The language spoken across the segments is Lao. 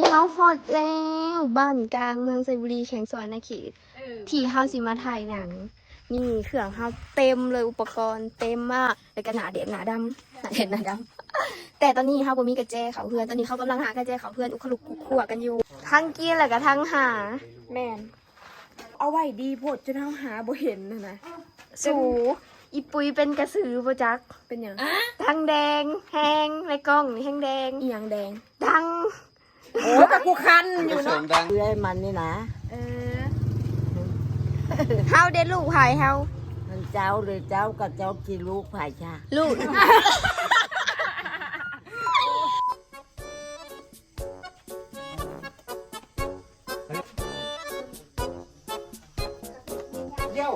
ເຮົາຮອດແລ້ວ ບ້ານກາງເມືອງໄຊບູລີ ແຂວງສະຫວັນນະເຂດ ເອີ ທີ່ເຮົາຊິມາຖ່າຍໜັງ. ນີ້ເຄື່ອງເຮົາເຕັມເລີຍ ອຸປະກອນເຕັມມາກ ແລ້ວກໍໜ້າແດດໜ້າດຳ ໜ້າແດດໜ້າດຳ. ແຕ່ຕອນນີ້ເຮົາບໍ່ມີກະແຈເຂົ້າເຮືອນ ຕອນນີ້ເຂົາກຳລັງຫາກະແຈເຂົ້າເຮືອນ ອຸຄະລຸກກຸກຄົວກັນຢູ່ ທັງກິນແລ້ວກໍທັງຫາ. ແມ່ນ. ເອົາໄວ້ດີໂພດຈົນເຮົາຫາບໍ່ເຫັນຫັ້ນນະ. ສູ ອີປຸຍເປັນກະສືບໍ່ຈັກ. ເປັນຫຍັງ? ທັງແດງແຮງ ໃນກ້ອງນີ້ແຮງແດງ. ອີຫຍັງແດງ? ດັງ. ໂອ້ຍ ກະກູຄັນຢູ່ເນາະ ເອື້ອຍມັນນີ້ນະ. ເອີ ເຮົາເດ້ລູກໃຜເຮົາ? ມັນເຈົ້າເລີຍ ເຈົ້າກັບເຈົ້າຊິລູກໃຜຊະ? ລູກ ເຍົ້າ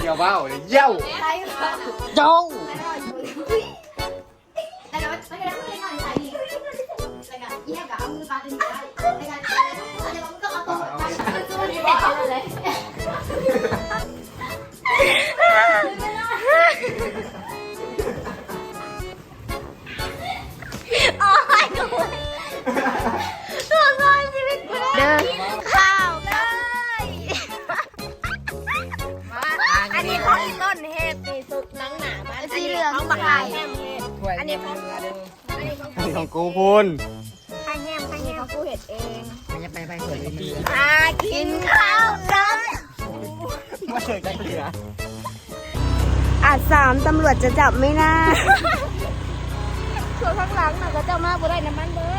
ຢ່າເວົ້າເລີຍ ເຍົ້າ ເຍົ້າ. ໂອ້ຍ ໂອ້ຍ ສູ້ຊີວິດບໍ່ໄດ້ ເດີ ຂ້າວ ອັນນີ້ຂອງຕົ້ນເຮັດ ນີ້ສຸດໜັງໜາມັນ ສີເຫຼືອງ ອັນນີ້ຂອງບັກຫຼາຍແຮມເຮັດ ອັນນີ້ຂອງ ອັນນີ້ຂອງ ຂອງກູພຸ້ນ ຂ້າງແຮມ ຂ້າງນີ້ຂອງກູເຮັດເອງ. ໄປ ໄປ ໄປ ຫາກິນຂ້າວກັນ ມາເຖິງຈັກເທື່ອ. ອາດສາມ ຕຳຫຼວດຈະຈັບໄໝນາ. ສ່ວນຂ້າງຫຼັງນະ ເຂົາເຈົ້າມາບໍ່ໄດ້ ນ້ຳມັນເບິດ.